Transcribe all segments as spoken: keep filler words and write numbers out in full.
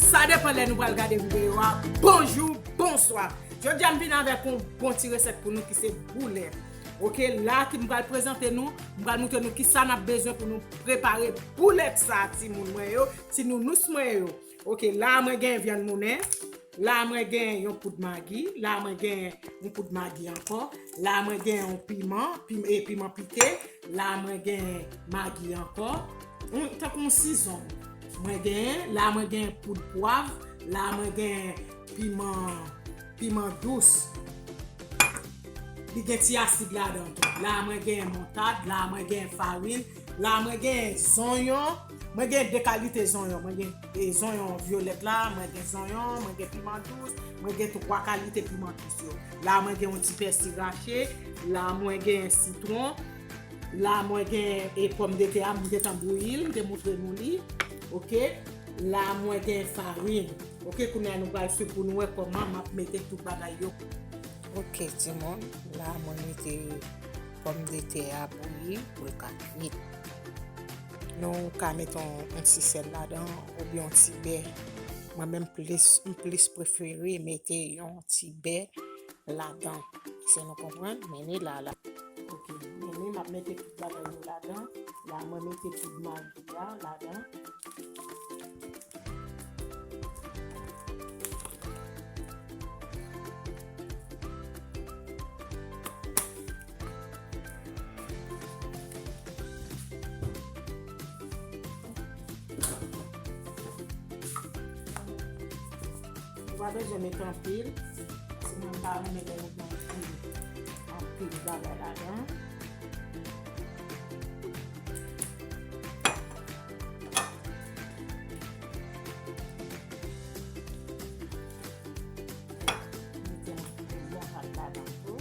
Sa depann lè nou pral gade videyo a. Bonjou, bonswa. Jodi a m vin avèk yon bon ti resèt pou nou ki se boulèt. Oke, la ki m pral prezante nou, m pral montre nou ki sa n ap bezwen pou nou prepare boulèt sa, timoun mwen yo, ti nounous mwen yo. Oke, la mwen gen vyann moulen, la mwen gen yon poud magi, la mwen gen yon poud magi ankò, la mwen gen yon piman, pim-, e piman pike, la mwen gen magi ankò, yon, tankou yon sizon. Mwen gen, la mwen gen poud pwav, la mwen gen piman, piman dous. Li gen ti asid ladan tou. La mwen gen moutad, la mwen gen farin, la mwen gen zonyon. Mwen gen de kalite zonyon. Mwen gen, e, zonyon vyolèt la, mwen gen zonyon, mwen gen piman dous, mwen gen twa kalite piman dous yo. La mwen gen yon ti pèsi rache, la mwen gen sitwon, la mwen gen, e, pòmdetè a, m gentan bouyi l, m te montre nou li. Oke. La mwen gen farin. Oke, kounye a nou pral swiv pou nou wè kòman m ap mete tout bagay yo. Oke, timoun, la mwen mete pòmdetè a bouyi pou l ka kwit. Nou ka mete yon, yon ti sèl ladan oubyen yon ti bè. Mwen menm plis, m plis prefere mete yon ti bè ladan. Èske nou konprann? Men li la, la. Oke, men li, m ap mete tout bagay yo ladan. La, mwen mete tout magi a ladan. Nou pa bezwen mete anpil, paske mwen pa renmen lè nou gen anpil, anpil bagay ladan. Mete yon ti pye bouyon kat ladan tou.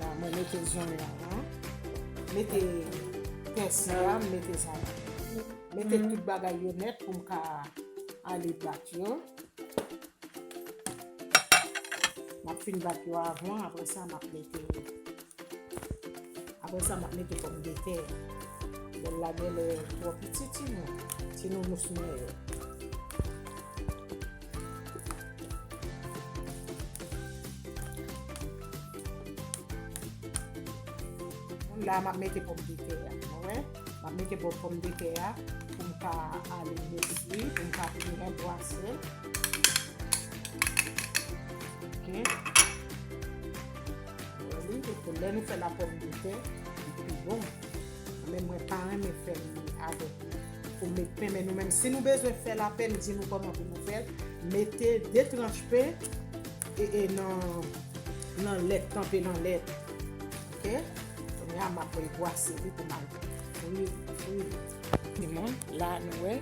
La, mwen mete zonyon an. Mete pèsi a, mete sa. Mete tout bagay yo nèt pou m ka ale bat yo. M ap fin bat yo avan, apre sa m ap mete, apre sa m ap mete pòmdetè. Bòl la genlè twò piti, timoun, ti nounous mwen yo. La, m ap mete pòmdetè a, nou wè? M ap mete bò pòmdetè a pou m ka ale met li, pou m ka byen bwase l. Oke. Wè li, e pou lè nou fè lapòmdetè, li pi bon. Men mwen pa renmen fè li avèk, pou met pen, men nou menm, si nou bezwen fè lapèn, di nou kòman pou nou fè l. Mete de tranch pen e, e nan, nan lèt, tanpe nan lèt. Oke? Kounye a, m ap bwase li pou m al fri, fri li. Timoun, la, nou wè,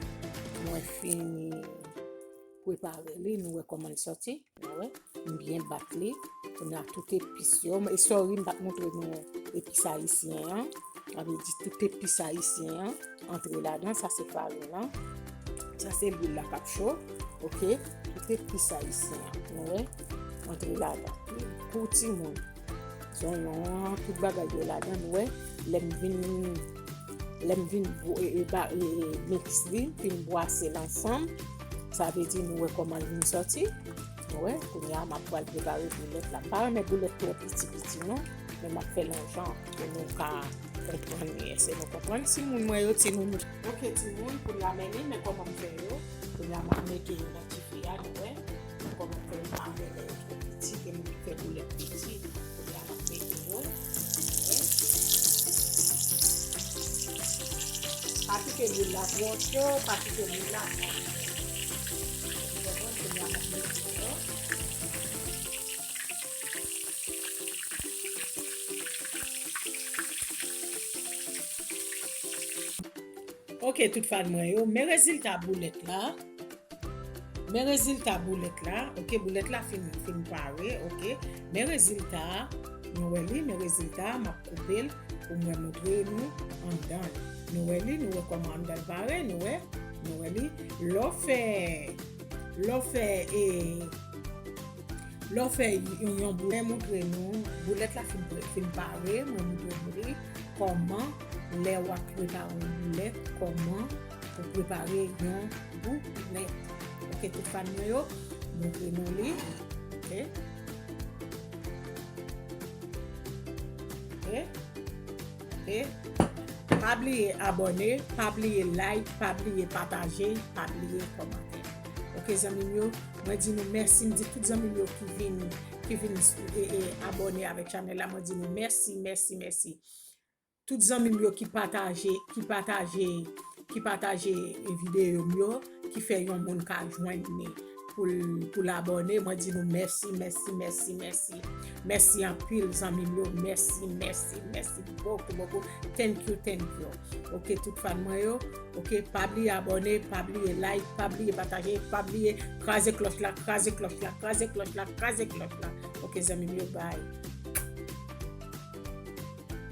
mwen fini prepare li, nou wè kòman l sòti. Nou wè, m byen bat li. Kounye a, tout epis yo, e sòri, m pa t montre nou epis ayisyen an. Sa vle di tout epis ayisyen an antre ladan. Sa se farin lan. Sa se lwil la k ap cho. Oke. Tout epis ayisyen an, nou wè, antre ladan. Pou timoun. Zonyon an, tout bagay yo ladan, nou wè. Lè m vin, lè m vin bwo-, e, e, ba-, e, e, miks li, fin bwase l ansanm. Sa vle di nou wè kòman l vin sòti. Nou wè, kounye a, m ap pral prepare boulèt la. M pa renmen boulèt twò piti piti, non. Men m ap fè l yon jan pou nou ka konprann li. Èske nou konprann? Timoun mwen yo, timoun. Oke, timoun, kounye a, men li, men kòman m fè yo. Kounye a, m ap mete yo nan dife a, nou wè. Kòman fè yo pa genlè yo twò piti, gen moun ki fè boulèt piti. Kounye a, m ap mete yo. Wè. Pa kite lwil la twò cho, pa kite lwil la twò cho. Ou konprann? Kounye a, m ap mete yo. Oke, tout fan mwen yo, men rezilta boulèt la. Men rezilta boulèt la. Oke, boulèt la fin, fin pare. Oke, men rezilta, nou wè li, men rezilta, m ap koupe l pou mwen montre nou anndan l. Nou wè li, nou wè kòman anndan l pare, nou wè, nou wè li. Lè w fè, lè w fè, e, Lè w fè yon, yon boulèt, mwen montre nou, boulèt la fin, pre- fin pare, mwen montre nou li, kòman, lè w ap prepare yon boulèt, kòman pou prepare yon boulèt. Ok, tout fan mwen yo, montre nou li. Ok. Ok. Ok. Pa bliye abòne, pa bliye like, pa bliye pataje, pa bliye kòmante. Ok, zanmi m yo, mwen di nou mèsi, m di tout zanmi m yo ki vin, ki vin e, e, abòne avèk chanèl la, mwen di nou mèsi, mèsi, mèsi. Tout zanmi m yo ki pataje, ki pataje, ki pataje e, videyo m yo, ki fè yon moun ka jwenn li pou l, pou l abòne, mwen di nou mèsi, mèsi, mèsi, mèsi. Mèsi anpil, zanmi m yo. Mèsi, mèsi, mèsi bokou, bokou. Thank you, thank you. Ok, tout fan mwen yo. Ok, pa bliye abòne, pa bliye like, pa bliye pataje, pa bliye kraze klòch la, kraze klòch la, kraze klòch la, kraze klòch la. Ok, zanmi m yo, bye.